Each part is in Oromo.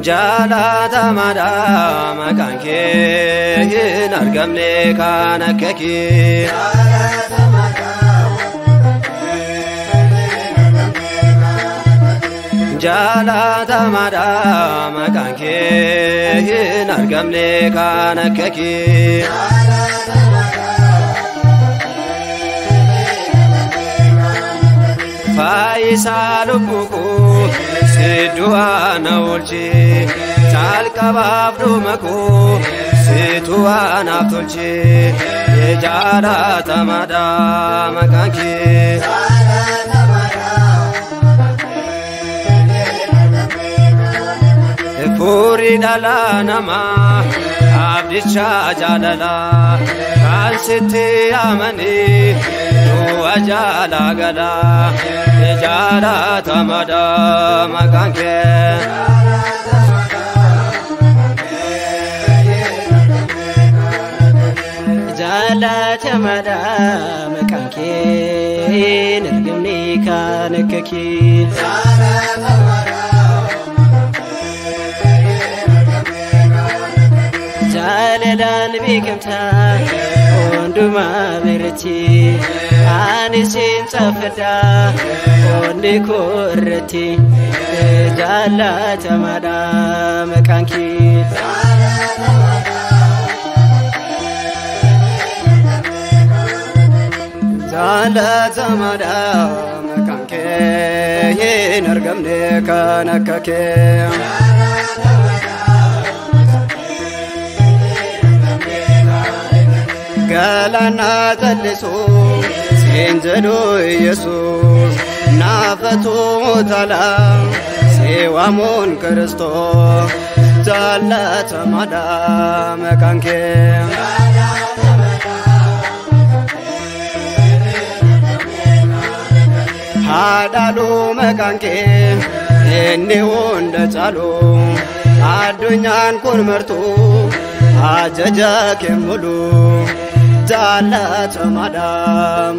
Jaalatamaadha maqaan kee hin argamne kan akka kee. Jaalatamaadha maqaan kee hin argamne kan akka kee. Faayisaa lubbuu koo si du'aa na oolchee calqabaaf dhuma koo situ anaaf tolchee jaalatamaadha maqaan kee. Furii dhala namaa abdicha jaalalaa kan sitti amanii du'a jaalaa galaa jaalatamaadha maqaan kee. Jaalatamaadha maqaan kee hin argamne kan akka kee. Jaalalaan beekamta hundumaa biratti ani siin caffadha onni koo irratti jaalatamaadha maqaan kee. Jaalatamaadha maqaan kee hin argamne kan akka kee. Galaana callisu siin jedhu Yesuus naafatu tala si waamuun Kiristoos jaalatamaadha maqaan kee. Haadhaaluu maqaan kee inni hunda caalu addunyaan kun martuu ajaja kee mulu jaalatamaadha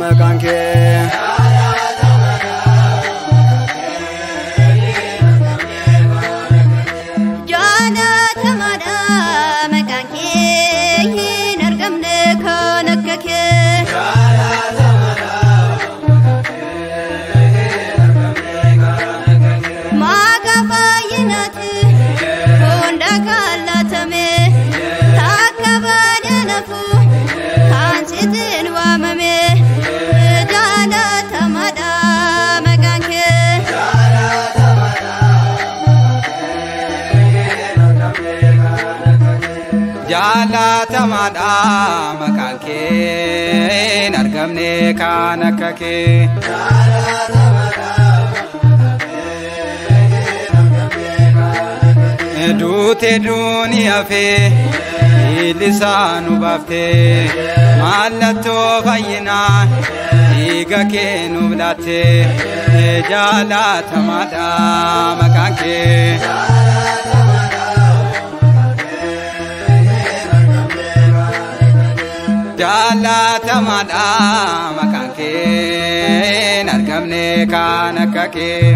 maqaan kee. Jaalatamaadha maqaan kee hin argamne kan akka kee. Maqaa fayyinaati hunda kan laatame takka baadee nafu kan sitiin waamame jaalatamaadha maqaan kee. Jaalatamaadha maqaan kee hin argamne kan akka kee. Duute duuni hafee bilisaa nu baaftee mallattoo fayyinaa dhiiga kee nuuf laattee jaalatamaadha maqaan kee. Jaalatamaadha maqaan kee hin argamne kan akka kee.